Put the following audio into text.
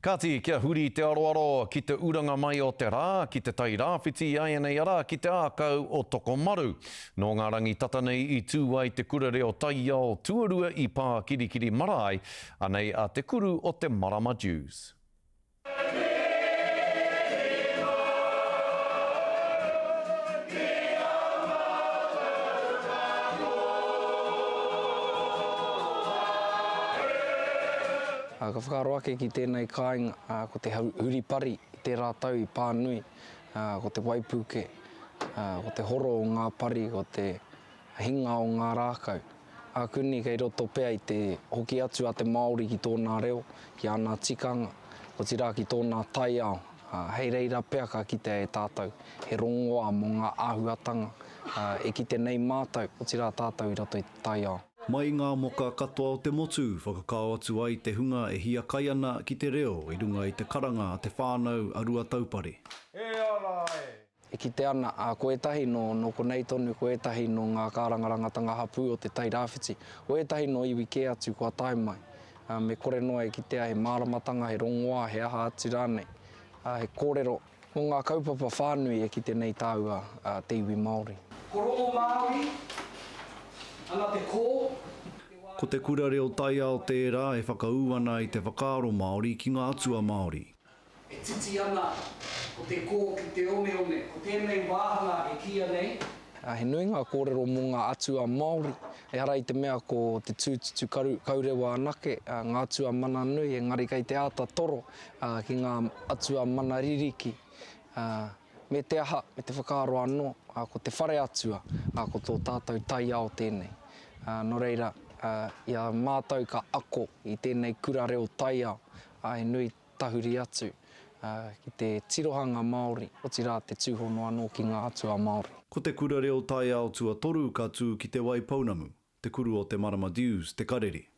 Kāti, kia huri te aroaro ki te uranga mai o te rā, ki te Tai Rāwhiti āianei arā, ki te ākau o Tokomaru. Nō ngā rangi tata nei i tū ai te kura reo taiao tuarua i Pākirikiri Marae, anei a Te Kuru o te Marama Dewes. Ka whakaaro ake ki tēnei kāinga, ko te huri pari i tērā tau i pā nui, ko te waipuke, ko te horo o ngā pari, ko te hinga o ngā rākau. Ākuni kei roto pea i te hoki atu a te Māori ki tōna reo, ki āna tikanga, otirā ki tōna taiao, hei reira pea ka kitea e tātou he rongoā mō ngā āhuatanga e kite nei mātou, otirā tātou i roto i te taiao. Mai i ngā moka katoa o te motu, whakakao atu ai te hunga e hiakai ana ki te reo i runga i te karanga a te whānau a Ruataupare. E ara e! E kite ana, ā, ko ētahi nō, nō konei tonu, ko ētahi nō ngā kārangarangatanga hapū o Te Tai Rāwhiti, ko ētahi nō iwi kē atu kua tae mai, ā, me kore noa e kitea he māramatanga, he rongoā, he aha atu rānei, ā, he kōrero Mō ngā kaupapa whānui e kite nei tāua te iwi Māori. Ko Rongo Māori ana te kō. Ko te kura reo taiao tērā e whakaū ana i te whakaaro Māori ki ngā atua Māori. E titi ana ko te kō ki te oneone. Ko tēnei wāhanga e kīia nei. He nui ngā kōrero mō ngā atua Māori. Ehara i te mea ko te tūtutu kaurewa anake ngā atua mana nui, engari kei te āta toro ki ngā atua mana ririki, me te aha, me te whakaaro anō, ko te whare atua, ko tō tātou taiao tēnei. Nō reira, i a mātou ka ako i tēnei kura reo taiao, he nui tahuri atu ki te tirohanga Māori, otirā te tūhono anō ki ngā atua Māori. Ko te kura reo taiao tuatoru ka tū ki Te Waipounamu, Te Kuru o te Marama Dewes, Te Karere.